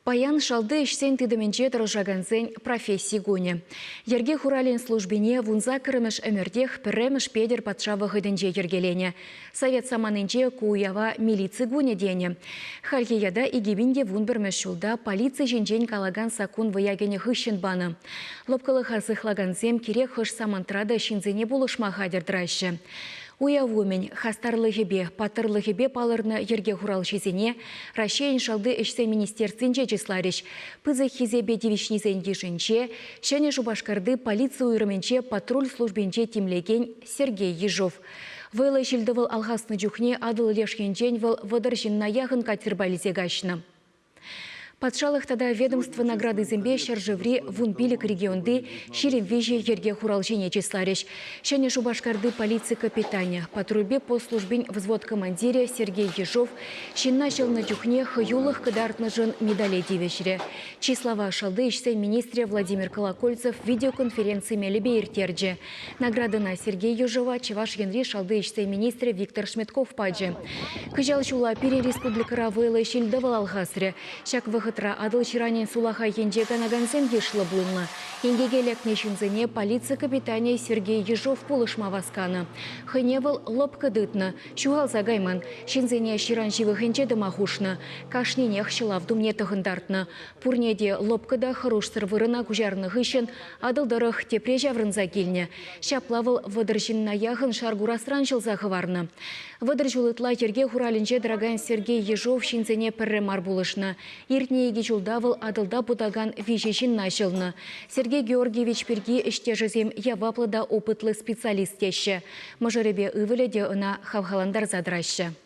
Паян шалти ӗҫсен тытӑмӗнче тӑрӑшакансен професси кунӗ. Йӗрке хуралӗн службине вунсаккӑрмӗш ӗмӗртех пӗрремӗш Петӗр патша вӑхӑтӗнче йӗркеленӗ. Совет саманинче ку уява милици кунӗ тенӗ. Хальхи ята 2011-мӗш ҫулта полици ҫинчен калакан саккун вӑя кӗнӗ хыҫҫӑн панӑ. Лӑпкӑлӑха сыхлакансем кирек хӑш самантра та ҫынсене пулӑшма хатӗр тӑраҫҫӗ. Уяв умӗн хастарлӑхӗпе, паттӑрлӑхӗпе палӑрнӑ йӗрке хуралҫисене Раҫҫейӗн Шалти ӗҫсен министерствинче чысларӗҫ. Пысӑк хисепе тивӗҫнисен йышӗнче Ҫӗнӗ Шупашкарти полици уйрӑмӗнче патруль службинче тимлекен Сергей Ежов. Вӑйлӑ ҫил-тӑвӑл алхаснӑ чухне Атӑл леш енчен вӑл 30 ҫынна яхӑн катерпа илсе каҫнӑ. Патшалӑх тата ведомство наградисемпе ҫӗршыври 15 регионти 23 йӗрке хуралҫине чысларӗҫ. Ҫӗнӗ Шупашкарти полици капитанӗ, патрульпе пост службин взвод командирӗ Сергей Ежов ҫынна ҫӑлнӑ чухне хӑюлӑх кӑтартнӑшӑн медале тивӗҫрӗ. Чыслава шалти ӗҫсен министрӗ Владимир Колокольцев видеоконференци мелӗпе ирттерчӗ. Наградӑна Сергей Ежова Чӑваш Енри шалти ӗҫсен министрӗ Виктор Шметков пачӗ. Кӑҫал ҫулла пирӗн республикӑра вӑйлӑ ҫил-тӑвӑл алхасрӗ. Ҫак вӑхӑтра Атӑл ҫыранӗн сулахай енче канакансем йышлӑ пулнӑ. Инкеке лекнӗ ҫынсене полици капитанӗ Сергей Ежов пулӑшма васканӑ. Хӑйне вӑл лӑпкӑ тытнӑ, ҫухалса кайман. Ҫынсене ҫыран ҫывӑхӗнче тӑма хушнӑ. Кашнинех ҫӑлав тумне тӑхӑнтартнӑ. Пурне те лӑпкӑ та хӑрушсӑр вырӑна куҫарнӑ хыҫҫӑн Атӑл тӑрӑх тепре ҫаврӑнса килнӗ. Ҫапла вӑл 30 ҫынна яхӑн шар курасран ҫӑлса хӑварнӑ. 30 ҫул ытла йӗрке хуралӗнче тӑракан Сергей Ежов ҫынсене пӗрре мар пулӑшнӑ. Иртнӗ икӗ ҫулта вӑл Атӑлта путакан виҫӗ ҫынна ҫӑлнӑ. Сергей Георгиевич пирки ӗҫтешӗсем яваплӑ та опытлӑ специалист теҫҫӗ. Мӑшӑрӗпе ывӑлӗ те ӑна хавхалантарса тӑраҫҫӗ.